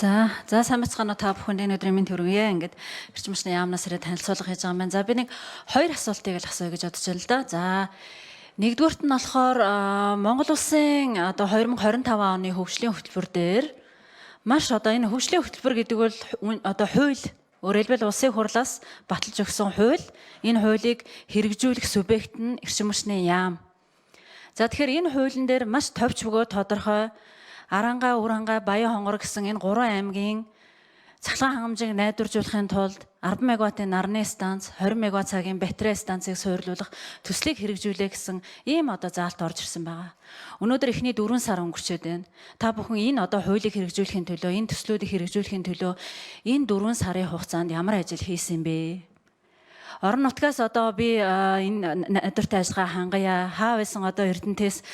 За, сайн байцгаана уу, та бүхэнд энэ өдрийн мэнд хүргье. Ингээд эрчим хүчний яамнаас ирээд танилцуулга хийж байгаа юм байна. За, би нэг хоёр асуултыг л асууя гэж бодож байна л да. За, нэгдүгüүрт нь болохоор Монгол улсын одоо 2025 оны хөгжлийн хөтөлбөр дээр маш одоо энэ хөгжлийн хөтөлбөр гэдэг бол одоо хууль, өөрөөр хэлбэл улсын хурлаас баталж өгсөн хууль, энэ хуулийг хэрэгжүүлэх субъект нь эрчим хүчний яам. За, тэгэхээр энэ хуулийн дээр маш товч бөгөөд тодорхой Аранга, Үранга, Баян хонгор гэсэн энэ гурван аймгийн цахилгаан хангамжийг найдваржуулахын тулд 10 мегаваттын нарны станц, 20 мегаватт цагийн батарей станцыг суйрлуулах төслийг хэрэгжүүлээ гэсэн ийм одоо заалт орж ирсэн байгаа. Өнөөдөр эхний 4 сар өнгөрчөөд байна. Та бүхэн энэ одоо хуулийг хэрэгжүүлэхийн төлөө, энэ төслүүдийг хэрэгжүүлэхийн төлөө энэ 4 сарын хугацаанд ямар ажил хийсэн бэ? Орон нутгаас одоо би энэ найдвартай ажиллагаа хангая. Хаа байсан одоо Эрдэнтээс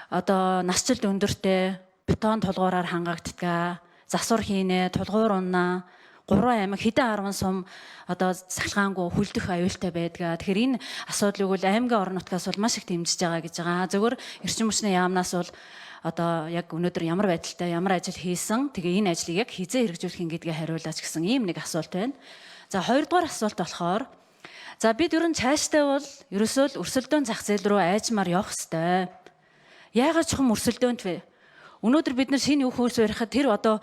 одоо насжилт өндөртэй бетон тулгуураар хангагддаг. Засвар хийнэ, тулгуур уннаа. Гурван аймаг хэдэн арван сум одоо цахилгаангүй хүлдэх аюултай байдгаа. Тэгэхээр энэ асуудлыг бол аймгийн орон нутгаас бол маш их дэмжиж байгаа гэж байгаа. Зөвхөн эрчим хүчний яамнаас бол одоо яг өнөөдөр ямар байдалтай, ямар ажил хийсэн, тэгээ энэ ажлыг яг хизээ хэрэгжүүлэх юм гэдгээ хариулаач гэсэн ийм нэг асуулт байна. За, хоёрдугаар асуулт болохоор, за, бид ер нь цаашдаа бол ерөөсөө л өрсөлдөөн зах зээл рүү айжмаар явах ёстой. Яагаад чухам өрсөлдөөнд вэ? Өнөөдөр бид нар шинэ бүх хөлс барихад тэр одоо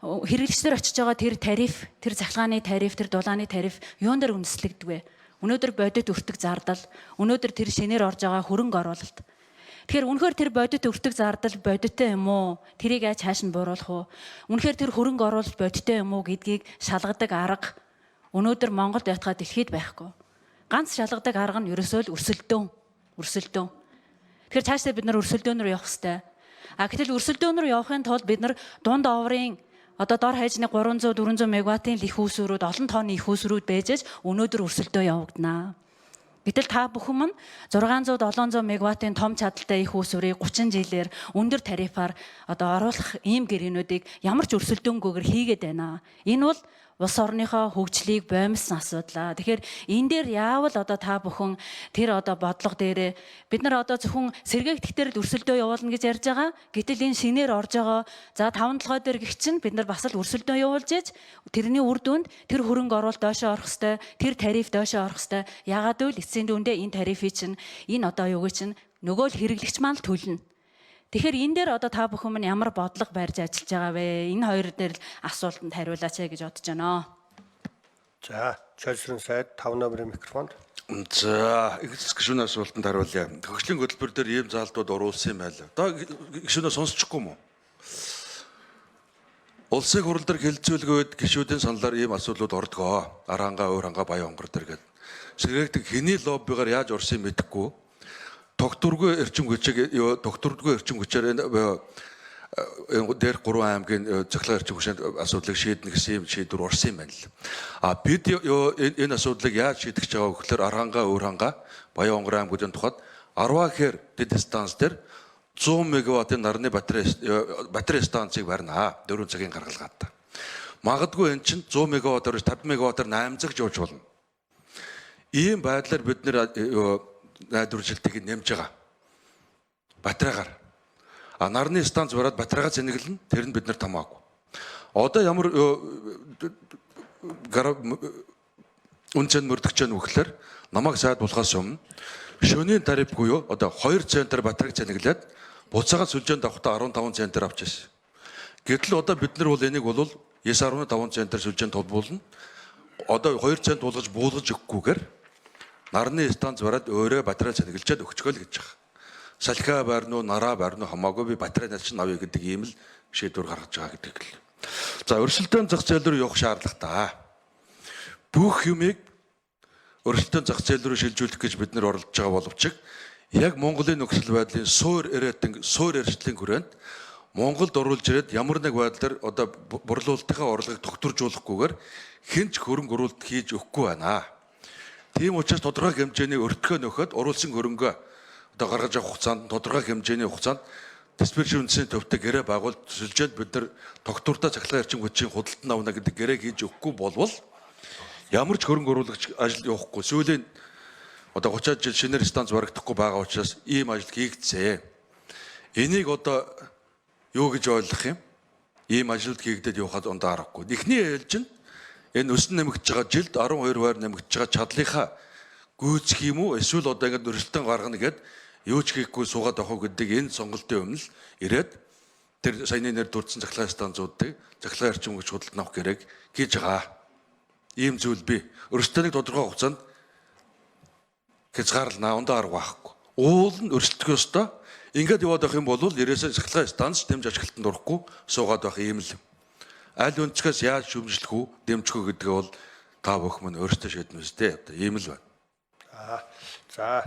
хэрэглэгчдэр очиж байгаа тэр тариф, тэр цахилгааны тариф, тэр дулааны тариф юун дээр үндэслэгддэг вэ? Өнөөдөр бодит өртөг зардал, өнөөдөр тэр шинээр орж байгаа хөрөнгө оруулалт. Тэгэхээр үнэхээр тэр бодит өртөг зардал бодиттой юм уу? Тэрийг яаж хааш нь бууруулах уу? Үнэхээр тэр хөрөнгө оруулалт бодиттой юм уу гэдгийг шалгадаг арга өнөөдөр Монголд ятгаа дэлхийд байхгүй. Ганц шалгадаг арга нь ерөөсөө л өрсөлдөөн. Өрсөлдөөн. Тэгэхээр цаашдаа бид нар өрсөлдөөн рүү явах хэрэгтэй. А гэтэл өрсөлдөөн рүү явахын тулд бид нар дунд оврын одоо дор хаяжны 300 400 мегаваттын их үүсвэрүүд, олон тооны их үүсвэрүүд байж өнөөдөр өрсөлдөө явагдана. Гэтэл та бүхэн мань 600 700 мегаваттын том чадaltaй их үүсвэрийг 30 жилээр өндөр тарифаар одоо оруулах ийм гэрээнүүдийг ямар ч өрсөлдөөнгүйгээр хийгээд байна. Энэ бол улс орныхоо хөгжлийг боомлсон асуудал. Тэгэхээр энэ дээр яавал одоо та бүхэн тэр одоо бодлого дээрээ бид нар одоо зөвхөн сэргээгдэх дээр л өрсөлдөө явуулна гэж ярьж байгаа. Гэтэл энэ шинээр орж байгаа, за, таван толгой дээр гих чинь бид нар бас л өрсөлдөө явуулж ээж тэрний үр дүнд тэр хөрөнгө оруулалт доошоо орох хэвээр, тэр тариф доошоо орох хэвээр. Ягаад гэвэл эцсийн дүндээ энэ тарифыг чинь, энэ одоо юуг чинь нөгөө л хэрэглэгч маань л төлнө. Тэгэхээр энэ дээр одоо та бүхэн минь ямар бодлого барьж ажиллаж байгаа вэ? Энэ хоёр дээр л асуултанд хариулаач гэж бодож байна. За, Чойсрон сайд 5 номерын микрофонд. За, их гишүүний асуултанд хариулъя. Хөгжлийн хөтөлбөр дээр ийм заалтууд оруулсан юм байл. Одоо гишүүнээ сонсчихгүй юм уу? Улсын хурал дээр хэлэлцүүлгээд гишүүдийн саналаар ийм асуудлууд ордгоо. Аранга, Уйранга, Баян онгор дээр гээд. Сэргээгдэг хэний лоббигаар яаж орсон мэдэхгүй. Тогтворгүй эрчим хүчийг, тогтворгүй эрчим хүчээр энэ дээр гурван аймгийн цахилгаан эрчим хүчний асуудлыг шийднэ гэсэн юм шийдвэр орсон юм байна л. А бид энэ асуудлыг яаж шийдэх гэж байгаа вэ гэхээр Арханга, Уйранга, Баян онгор аймагуудын тухайд 10 хээр дэд станц дээр 100 мегаваттын нарны батарей станцыг барина. 4 цагийн гаргалгаатай. Магадгүй эн чинь 100 мегаваттаар 50 мегаваттаар 8 цаг явж болно. Ийм байдлаар бид нэр найдваржилтыг нэмж байгаа. Батарейгаар. А нарны станц бариад батарейгаа цэнэглэн, тэр нь бид нар тамаагүй. Одоо ямар үнцэн мөрдөгч нь вөхлөр намайг сайд болохоос өмнө шөнийн тариф буюу одоо 2 центр батарейг цэнэглээд буцаагаад сүлжээнд авахдаа 15 центр авч ирсэн. Гэтэл одоо бид нар бол энийг бол 9.5 центр сүлжээнд холбуулна. Одоо 2 цент тулгаж буулгаж өгөхгүйгээр нарны станц бариад өөрөө батарей цэнэглчээд өгчгөө л гэж байгаа. Салхиа барина уу, нараа барина уу хамаагүй би батарей над чинь авъя гэдэг ийм л шийдвэр гаргаж байгаа гэдэг л. За, өрсөлдөөн зах зээл рүү явах шаардлагатай. Бүх юмыг өрсөлдөөн зах зээл рүү шилжүүлэх гэж бид нар оролдож байгаа боловч яг Монголын нөхцөл байдлын суур ирээдэн суур эрсдлийн хүрээнд Монголд оруулж ирээд ямар нэг байдлаар одоо борлуулалтынхаа орлогыг тогтворжуулахгүйгээр хэн ч хөрөнгө оруулалт хийж өгөхгүй байна. Тийм учраас тодорхой хэмжээний өртгөө нөхөд оруулсан хөрөнгөө одоо гаргаж авах хугацаанд, тодорхой хэмжээний хугацаанд диспетчер үндсийн төвтэй гэрээ байгуул сүлжээнд бид нар тогтвортой цахилгаан эрчим хүчийн худалдан авна гэдэг гэрээ хийж өгөхгүй болвол ямар ч хөрөнгө оруулагч ажил явахгүй. Сүүлийн одоо 30 жил шинээр станц баригдахгүй байгаа учраас ийм ажил хийгдсэн. Энийг одоо юу гэж ойлгох юм? Ийм ажлууд хийгдээд явахад ундаа аргагүй. Эхний ээлж нь энэ өсөн нэмэгдэж байгаа жилд 12 хувиар нэмэгдэж байгаа чадлынхаа гүйцэх юм уу эсвэл одоо ингээд өрсөлдөөн гаргана гэд юу ч хийхгүй суугаад авах уу гэдэг энэ сонголтын өмнө л ирээд тэр саяны нэр дурдсан цахилгаан станцуудыг цахилгаан эрчим хүч худалдан авах гэрээг хийж байгаа. Ийм зүйл бий. Өрсөлдөөнийг тодорхой хугацаанд хязгаарлана. Ундаа арга байхгүй. Уул нь өрсөлдөх ёстой. Ингээд яваад байх юм бол ерөөсөө цахилгаан станц дэмж ашиглалтанд орохгүй суугаад байх юм л. Аль өнцгөөс яаж шүмжлэх үү, дэмжих үү гэдгээ бол та бүхэн мань өөрсдөө шийднэ үстэй. Одоо ийм л байна. За.